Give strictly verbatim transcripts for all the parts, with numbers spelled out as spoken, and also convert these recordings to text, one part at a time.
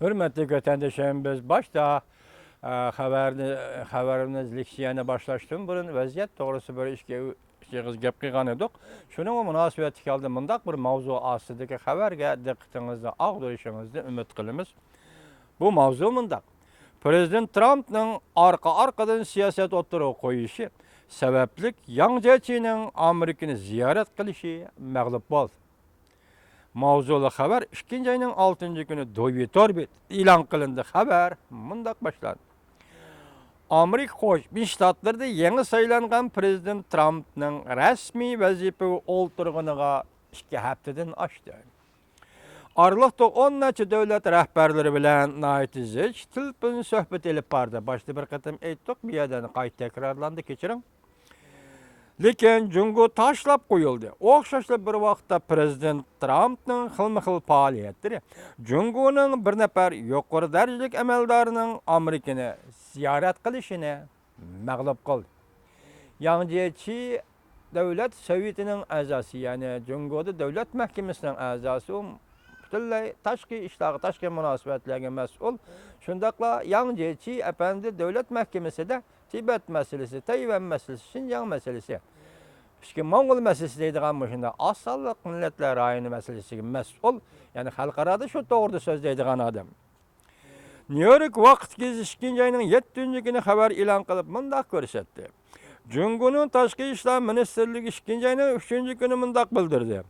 ھۆرمەتلىك ۋەتەندىشىم، بىز باشتا، ئە، خەۋەرنى، خەۋىرىمىز لېكسىيەنى باشلاشتىن بۇرۇن ۋەزىيەت توغرىسىدا بىر ئىككى، ئىككى ئېغىز گەپ قىلغان ئىدۇق. شۇنىڭغا مۇناسىۋەتلىك ھالدا مۇنداق بىر ماۋزۇ ئاستىدىكى خەۋەرگە دىققىتىڭىزنى ئاغدۇرۇشىڭىزنى ئۈمىد قىلىمىز. بۇ ماۋزۇ مۇنداق. پرېزىدېنت ترامپنىڭ ئارقا-ئارقىدىن سىياسەت ئوتتۇرىغا قويۇشى سەۋەبلىك ياڭ جيېچىنىڭ ئامېرىكىنى زىيارەت قىلىشى مەغلۇپ بولدى. ماۋزۇلۇق خەۋەر ئىككىنچى ئاينىڭ ئالتىنچى كۈنى دوۋى تور بېتىدە ئېلان قىلىندى. خەۋەر مۇنداق باشلاندى. ئامېرىكا قوشما شتاتلىرىدا يېڭى سايلانغان پرېزىدېنت ترامپنىڭ رەسمىي ۋەزىپىگە ئولتۇرغىنىغا ئىككى ھەپتىدىن ئاشتى. ئارىلىقتا ئون نەچچە دۆلەت رەھبەرلىرى بىلەن ناھايىتى زىچ تېلېفون سۆھبىتى ئېلىپ باردى. باشتا بىر قېتىم ئېيتتۇق، بۇ يەردە قايتا تەكرارلاندى، كەچۈرۈڭ. لېكىن جۇڭگو تاشلاپ قويۇلدى. ئوخشاشلا بىر ۋاقىتتا پرېزىدېنت ترامپنىڭ خىلمۇ خىل پائالىيەتلىرى جۇڭگونىڭ بىر نەپەر يۇقىرى دەرىجىلىك ئەمەلدارىنىڭ ئامېرىكىنى زىيارەت قىلىشىنى مەغلۇپ قىلدى. ياڭ جيېچى دۆلەت سوۋېتىنىڭ ئەزاسى، يەنى جۇڭگودا دۆلەت مەھكىمىسىنىڭ ئەزاسى، ئۇ پۈتۈنلەي تاشقى ئىشلارغا، تاشقى مۇناسىۋەتلەرگە مەسئۇل. شۇنداقلا ياڭ جيېچى ئەپەندى دۆلەت مەھكىمىسىدە تىبەت مەسىلىسى، تەيۋەن مەسىلىسى، شىنجاڭ مەسىلىسى، ئىچكى موڭغۇل مەسىلىسى دەيدىغان مۇشۇنداق ئاز سانلىق مىللەتلەر رايونى مەسىلىسىگە مەسئۇل، يەنى خەلقئارادا شۇ توغرىدا سۆزلەيدىغان ئادەم. نيۇ يورك ۋاقىت گېزىتى ئىككىنچى ئاينىڭ يەتتىنچى كۈنى خەۋەر ئېلان قىلىپ مۇنداق كۆرسەتتى. جۇڭگونىڭ تاشقى ئىشلار مىنىستىرلىكى ئىككىنچى ئاينىڭ ئۈچىنچى كۈنى مۇنداق بىلدۈردى.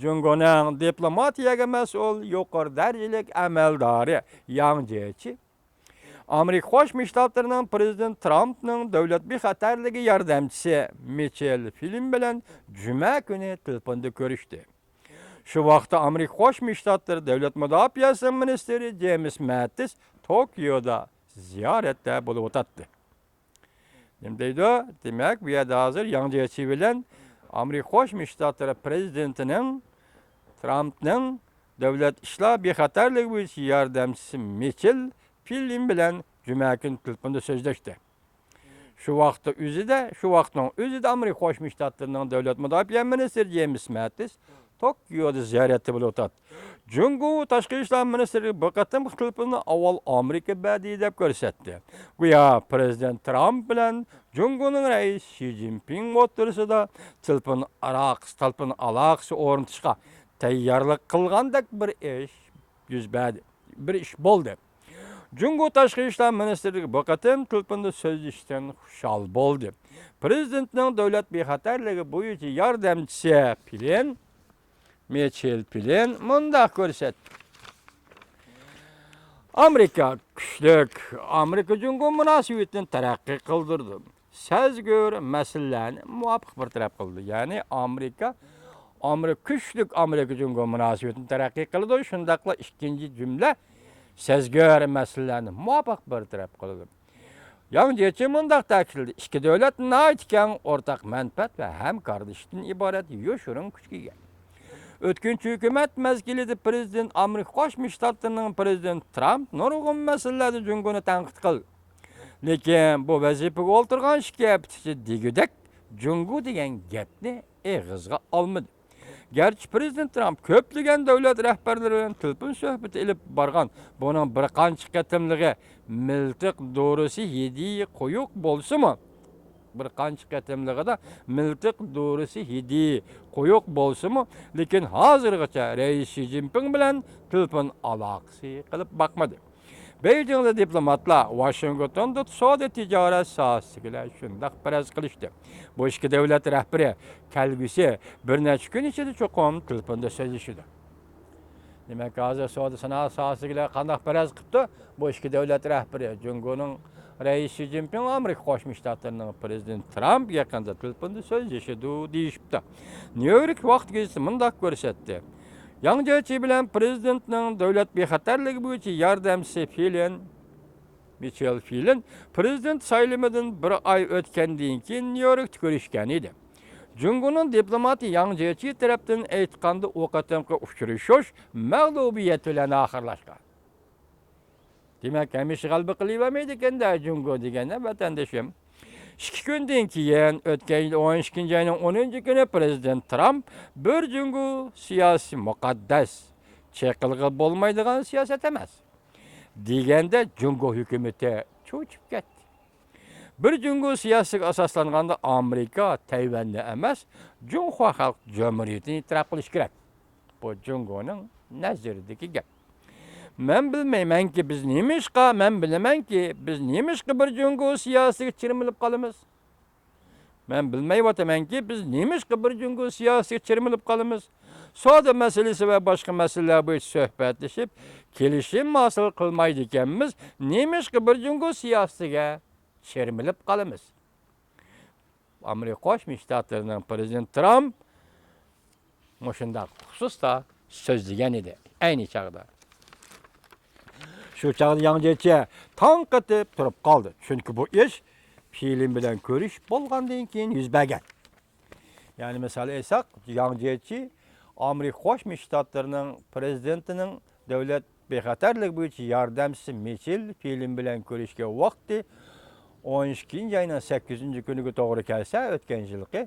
جۇڭگونىڭ دىپلوماتىيەگە مەسئۇل يۇقىرى دەرىجىلىك ئەمەلدارى ياڭ جيېچى ئامېرىكا قوشما شتاتلىرىنىڭ پرېزىدېنتى ترامپنىڭ دۆلەت بىخەتەرلىكى ياردەمچىسى مىچېل فلىن بىلەن جۈمە كۈنى تېلېفوندا كۆرۈشتى. شۇ ۋاقىتتا ئامېرىكا قوشما شتاتلىرى دۆلەت مۇداپىئەسى مىنىستىرى جېيمىس مەتىس توكيودا زىيارەتتە بولۇۋاتاتتى. نېمە دەيدۇ؟ دېمەك، بۇ يەردە ھازىر ياڭ جيېچى بىلەن ئامېرىكا قوشما شتاتلىرى پرېزىدېنتىنىڭ، ترامپنىڭ دۆلەت ئىشلار بىخەتەرلىكى بويىچە ياردەمچىسى مىچېل فلىن بىلەن جۈمە كۈنى تېلېفوندا سۆزلەشتى. شۇ ۋاقىتتا ئۆزىدە، شۇ ۋاقىتنىڭ ئۆزىدە ئامېرىكا قوشما شتاتلىرىنىڭ دۆلەت مۇداپىئە مىنىستىرى جېيمىس مەتىس توكيودا زىيارەتتە بولۇۋاتاتتى. جۇڭگو تاشقى ئىشلار مىنىستىرلىكى بۇ قېتىمقى تېلېفوننى ئاۋۋال ئامېرىكا بەردى دەپ كۆرسەتتى. گويا پرېزىدېنت ترامپ بىلەن جۇڭگونىڭ رەئىسى شى جىنپىڭ ئوتتۇرىسىدا تېلېفون ئالاقىسى، تېلېفون ئالاقىسى ئورنىتىشقا تەييارلىق قىلغاندەك بىر ئىش يۈز بەردى، بىر ئىش بولدى. جۇڭگو تاشقى ئىشلار مىنىستىرلىكى بۇ قېتىم تېلېفوندا سۆزلىشىشتىن خۇشال بولدى. پرېزىدېنتنىڭ دۆلەت بىخەتەرلىكى بويىچە ياردەمچىسى پلىن، مىچېل پلىن مۇنداق كۆرسەتتى. ئامېرىكا كۈچلۈك، ئامېرىكا جۇڭگو مۇناسىۋىتىنى تەرەققىي قىلدۇرىدۇ. سەزگۈر مەسىلىلەرنى مۇۋاپىق بىر تەرەپ قىلىدۇ. يەنى ئامېرىكا، ئامېرىكا كۈچلۈك، ئامېرىكا جۇڭگو مۇناسىۋىتىنى تەرەققىي قىلىدۇ. شۇنداقلا ئىككىنچى جۈملە سەزگۈر مەسىلىلەرنى مۇۋاپىق بىر تەرەپ قىلىدۇ. ياڭ جيېچى مۇنداق تەكىتلىدى، ئىككى دۆلەت ناھايىتى كەڭ ئورتاق مەنپەئەت ۋە ھەمكارلىشىشتىن ئىبارەت يوشۇرۇن كۈچكە ئىگە. ئۆتكۈنچى ھۆكۈمەت مەزگىلىدە پرېزىدېنت، ئامېرىكا قوشما شتاتلىرىنىڭ پرېزىدېنتى ترامپ نۇرغۇن مەسىلىلەردە جۇڭگونى تەنقىد قىلدى. لېكىن بۇ ۋەزىپىگە ئولتۇرغان ئىككى ھەپتە ئىچىدە دېگۈدەك جۇڭگو دېگەن گەپنى ئېغىزغا ئالمىدى. گەرچە پرېزىدېنت ترامپ كۆپلىگەن دۆلەت رەھبەرلىرى بىلەن تېلېفون سۆھبىتى ئېلىپ بارغان، بۇنىڭ بىر قانچە قېتىملىقى مىلتىق دورىسى ھىدى قويۇق بولسىمۇ، بىر قانچە قېتىملىقىدا مىلتىق دورىسى ھىدى قويۇق بولسىمۇ، لېكىن ھازىرغىچە رەئىس شى جىنپىڭ بىلەن تېلېفون ئالاقىسى قىلىپ باقمىدى. بېيجىڭدا دىپلوماتلار ۋاشىنگتوندا سودا تىجارەت ساھەسىدىكىلەر شۇنداق پەرەز قىلىشتى. بۇ ئىككى دۆلەت رەھبىرى كەلگۈسى بىر نەچچە كۈن ئىچىدە چوقۇم تېلېفوندا سۆزلىشىدۇ. دېمەك، ھازىر سودا سانائەت ساھەسىدىكىلەر قانداق پەرەز قىپتۇ؟ بۇ ئىككى دۆلەت رەھبىرى جۇڭگونىڭ رەئىسى شى جىنپىڭ ئامېرىكا قوشما شتاتلىرىنىڭ پرېزىدېنتى ترامپ يېقىندا تېلېفوندا سۆزلىشىدۇ دېيىشىپتۇ. نيۇ يورك ۋاقىت گېزىتى مۇنداق كۆرسەتتى. ياڭ جيېچى بىلەن پرېزىدېنتنىڭ دۆلەت بىخەتەرلىكى بويىچە ياردەمچىسى فلىن، مىچېل فلىن، پرېزىدېنت سايلىمىدىن بىر ئاي ئۆتكەندىن كېيىن نيۇ يوركتا كۆرۈشكەن ئىدى. جۇڭگونىڭ دىپلوماتى ياڭ جيېچى تەرەپتىن ئېيتقاندا، ئۇ قېتىمقى ئۇچرىشىش مەغلۇبىيەت بىلەن ئاخىرلاشقان. دېمەك، ھەمىشە غەلىبە قىلىۋەرمەيدىكەن-دە جۇڭگو دېگەن، ۋەتەندىشىم. ئىككى كۈندىن كېيىن، ئۆتكەن يىل ئون ئىككىنچى ئاينىڭ ئونىنچى كۈنى پرېزىدېنت ترامپ، «بىر جۇڭگو سىياسىتى مۇقەددەس، چېقىلغىلى بولمايدىغان سىياسەت ئەمەس. دېگەندە جۇڭگو ھۆكۈمىتى چۆچۈپ كەتتى. بىر جۇڭگو سىياسىتىگە ئاساسلانغاندا ئامېرىكا تەيۋەننى ئەمەس، جۇڭخۇا خەلق جۇمھۇرىيىتىنى ئېتىراپ قىلىش كېرەك. بۇ جۇڭگونىڭ نەزىرىدىكى گەپ. مەن بىلمەيمەنكى، بىز نېمىشقا، مەن بىلىمەنكى، بىز نېمىشقا بىر جۇڭگو سىياسىتىگە چىرمىلىپ قالىمىز؟ مەن بىلمەيۋاتىمەنكى، بىز نېمىشقا بىر جۇڭگو سىياسىتىگە چىرمىلىپ قالىمىز؟ سودا مەسىلىسى ۋە باشقا مەسىلىلەر بويىچە سۆھبەتلىشىپ، كېلىشىم ھاسىل قىلمايدىكەنمىز، نېمىشقا بىر جۇڭگو سىياسىتىگە چىرمىلىپ قالىمىز؟ ئامېرىكا قوشما شتاتلىرىنىڭ پرېزىدېنتى ترامپ مۇشۇنداق خۇسۇستا سۆزلىگەن ئىدى. ئەينى چاغدا، شۇ چاغدا ياڭ جيېچى تاڭ قېتىپ تۇرۇپ قالدى، چۈنكى بۇ ئىش فىلىم بىلەن كۆرۈش بولغاندىن كېيىن يۈز بەرگەن. يەنى مىسال ئېيتساق، ياڭ جيېچى ئامېرىكا قوشما شتاتلىرىنىڭ پرېزىدېنتىنىڭ دۆلەت بىخەتەرلىكى بويىچە ياردەمچىسى مىچېل فىلىم بىلەن كۆرۈشكەن ۋاقتى ئون ئىككىنچى ئاينىڭ سەككىزىنچى كۈنىگە توغرا كەلسە، ئۆتكەن يىلقى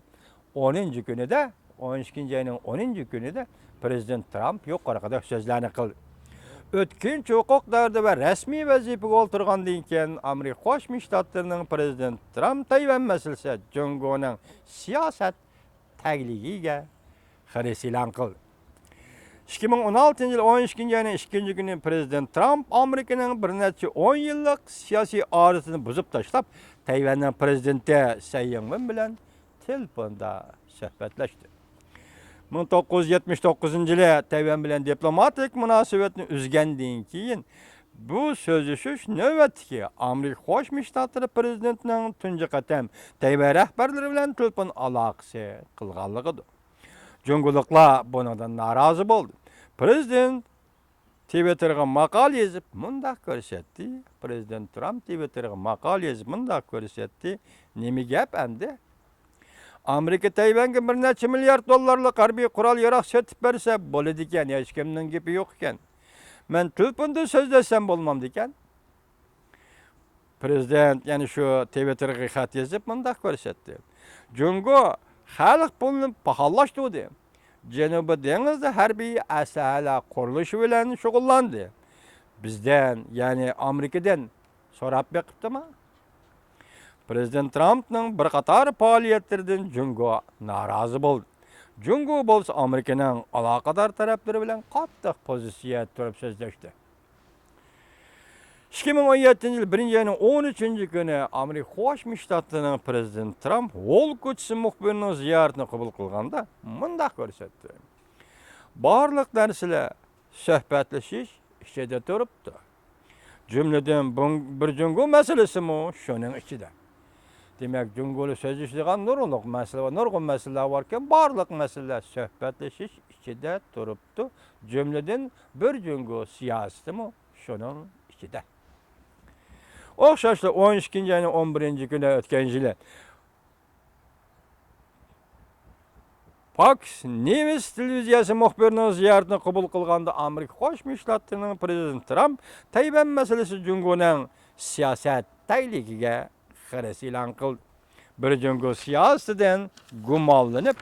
ئونىنچى كۈنىدە، ئون ئىككىنچى ئاينىڭ ئونىنچى كۈنىدە پرېزىدېنت ترامپ يۇقىرىقىدەك سۆزلەرنى قىلدى. ئۆتكۈنچى ھوقۇق دەۋرىدە ۋە رەسمىي ۋەزىپىگە ئولتۇرغاندىن كېيىن، ئامېرىكا قوشما شتاتلىرىنىڭ پرېزىدېنتى ترامپ تەيۋەن مەسىلىسى جۇڭگونىڭ سىياسەت تەگلىكىگە خىرىس ئېلان قىلدى. ئىككى مىڭ ئون ئالتىنچى يىل ئون ئىككىنچى ئاينىڭ ئىككىنچى كۈنى پرېزىدېنت ترامپ ئامېرىكىنىڭ بىر نەچچە ئون يىللىق سىياسىي ئارىسىنى بۇزۇپ تاشلاپ، تەيۋەننىڭ پرېزىدېنتى سەي يىڭۋېن بىلەن تېلېفوندا سۆھبەتلەشتى. مىڭ توققۇز يۈز يەتمىش توققۇزىنچى يىلى تەيۋەن بىلەن دىپلوماتىك مۇناسىۋەتنى ئۈزگەندىن كېيىن، بۇ سۆزلىشىش نۆۋەتتىكى ئامېرىكا قوشما شتاتلىرى پرېزىدېنتىنىڭ تۇنجى قېتىم تەيۋەن رەھبەرلىرى بىلەن تېلېفون ئالاقىسى قىلغانلىقىدۇر. جۇڭگولۇقلار بۇنىڭدىن نارازى بولدى. پرېزىدېنت تىۋىتتېرغا ماقالە يېزىپ مۇنداق كۆرسەتتى. پرېزىدېنت ترامپ تىۋىتتېرغا ماقالە يېزىپ مۇنداق كۆرسەتتى. نېمە گەپ ئەمدى؟ ئامېرىكا تەيۋەنگە بىر نەچچە مىليارد دوللارلىق ھەربىي قورال-ياراغ سېتىپ بەرسە بولىدىكەن، ھېچكىمنىڭ گېپى يوق ئىكەن. مەن تېلېفوندا سۆزلەشسەم بولمامدىكەن؟ پرېزىدېنت يەنە شۇ تىۋىتتېرغا خەت يېزىپ مۇنداق كۆرسەتتى: جۇڭگو خەلق پۇلىنى پاخاللاشتۇردى. جەنۇبىي دېڭىزدا ھەربىي ئەسلىھەلەر قۇرۇلۇشى بىلەن شۇغۇللاندى. بىزدىن، يەنى ئامېرىكىدىن سوراپ بېقىپتىما؟ پرېزىدېنت ترامپنىڭ بىر قاتار پائالىيەتلىرىدىن جۇڭگو نارازى بولدى. جۇڭگو بولسا ئامېرىكىنىڭ ئالاقىدار تەرەپلىرى بىلەن قاتتىق پوزىتسىيە تۇرۇپ سۆزلەشتى. ئىككى مىڭ ئون يەتتىنچى يىل بىرىنچى ئاينىڭ ئون ئۈچىنچى كۈنى ئامېرىكا قوشما شتاتلىرىنىڭ پرېزىدېنتى ترامپ ھول كوچىسى مۇخبىرىنىڭ زىيارىتىنى قوبۇل قىلغاندا مۇنداق كۆرسەتتى: بارلىق نەرسىلەر سۆھبەتلىشىش ئىچىدە تۇرۇپتۇ. جۈملىدىن بۇڭ-، بىر جۇڭگو مەسىلىسىمۇ شۇنىڭ ئىچىدە. دېمەك، جۇڭگو بىلەن سۆزلىشىدىغان نۇرغۇنلۇق مەسىلە بار، نۇرغۇن مەسىلىلەر باركەن، بارلىق مەسىلىلەر سۆھبەتلىشىش ئىچىدە تۇرۇپتۇ. جۈملىدىن بىر جۇڭگو سىياسىتىمۇ شۇنىڭ ئىچىدە. ئوخشاشلا ئون ئىككىنچى ئاينىڭ ئون بىرىنچى كۈنى ئۆتكەن يىلى فاكس نيۋس تېلېۋىزىيەسى مۇخبىرىنىڭ زىيارىتىنى قوبۇل قىلغاندا، ئامېرىكا قوشما شتاتلىرىنىڭ پرېزىدېنتى ترامپ تەيۋەن مەسىلىسى جۇڭگونىڭ سىياسەت تەگلىكىگە خىرىس ئېلان قىلدى. بىر جۇڭگو سىياسىتىدىن گۇمانلىنىپ،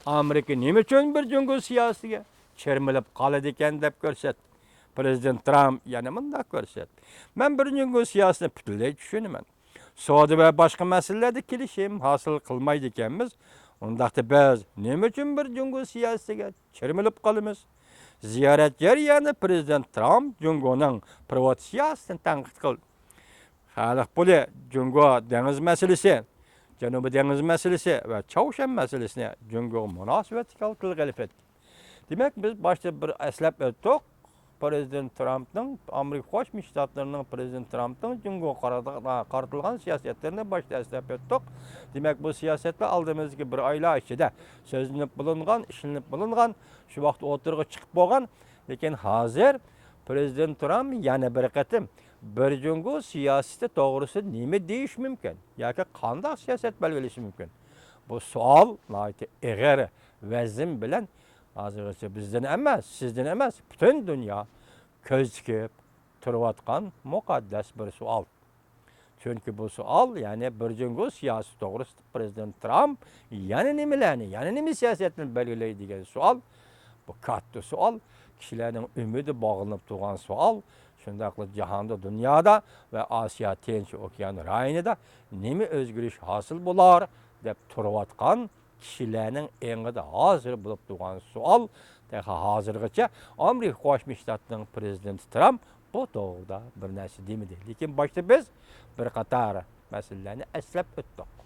ئامېرىكا نېمە ئۈچۈن بىر جۇڭگو سىياسىتىگە چىرمىلىپ قالىدىكەن دەپ كۆرسەتتى. پرېزىدېنت ترامپ يەنە مۇنداق كۆرسەتتى: مەن بىر جۇڭگو سىياسىتىنى پۈتۈنلەي چۈشىنىمەن. سودا ۋە باشقا مەسىلىلەردە كېلىشىم ھاسىل قىلمايدىكەنمىز. ئۇنداقتا بىز نېمە ئۈچۈن بىر جۇڭگو سىياسىتىگە چىرمىلىپ قالىمىز؟ زىيارەت جەريانىدا پرېزىدېنت ترامپ جۇڭگونىڭ پىرېۋوت سىياسىتىنى تەنقىد قىلدى. خەلق پۇلى، جۇڭگو دېڭىز مەسىلىسى، جەنۇبىي دېڭىز مەسىلىسى ۋە چاۋشيەن مەسىلىسىنى جۇڭگوغا مۇناسىۋەتلىك ھالدا تىلغا ئېلىپ ئۆتتى. دېمەك، بىز باشتا بىر ئەسلەپ ئۆتتۇق، پرېزىدېنت ترامپنىڭ، ئامېرىكا قوشما شتاتلىرىنىڭ پرېزىدېنت ترامپنىڭ جۇڭگوغا قارىتا-، قارىتىلغان سىياسەتلىرىنى باشتا ئەسلەپ ئۆتتۇق. دېمەك، بۇ سىياسەتلەر ئالدىمىزدىكى بىر ئايلار ئىچىدە سۆزلىنىپ بولۇنغان، ئىشلىنىپ بولۇنغان، شۇ ۋاقىتتا ئوتتۇرىغا چىقىپ بولغان. لېكىن ھازىر پرېزىدېنت ترامپ يەنە بىر قېتىم بىر جۇڭگو سىياسىتى توغرىسىدا نېمە دېيىشى مۇمكىن ياكى قانداق سىياسەت بەلگىلىشى مۇمكىن؟ بۇ سوئال ناھايىتى ئېغىر، ۋەزىن بىلەن ھازىرغىچە بىزدىن ئەمەس، سىزدىن ئەمەس، پۈتۈن دۇنيا كۆز تىكىپ تۇرۇۋاتقان مۇقەددەس بىر سوئال. چۈنكى بۇ سوئال، يەنى بىر جۇڭگو سىياسىتى توغرىسىدا پرېزىدېنت ترامپ يەنە نېمىلەرنى، يەنە نېمە سىياسەتنى بەلگىلەيدۇ دېگەن سوئال، بۇ كاتتا سوئال. كىشىلەرنىڭ ئۈمىدى باغلىنىپ تۇرغان سوئال، شۇنداقلا جاھاندا، دۇنيادا ۋە ئاسىيا تىنچ ئوكيان رايونىدا نېمە ئۆزگىرىش ھاسىل بولار دەپ تۇرۇۋاتقان كىشىلەرنىڭ ئېڭىدا ھازىر بولۇپ تۇرغان سوئال، تېخى ھازىرغىچە ئامېرىكا قوشما شتاتلىرىنىڭ پرېزىدېنتى ترامپ بۇ توغرىدا بىر نەرسە دېمىدى. لېكىن باشتا بىز بىر قاتار مەسىلىلەرنى ئەسلەپ ئۆتتۇق.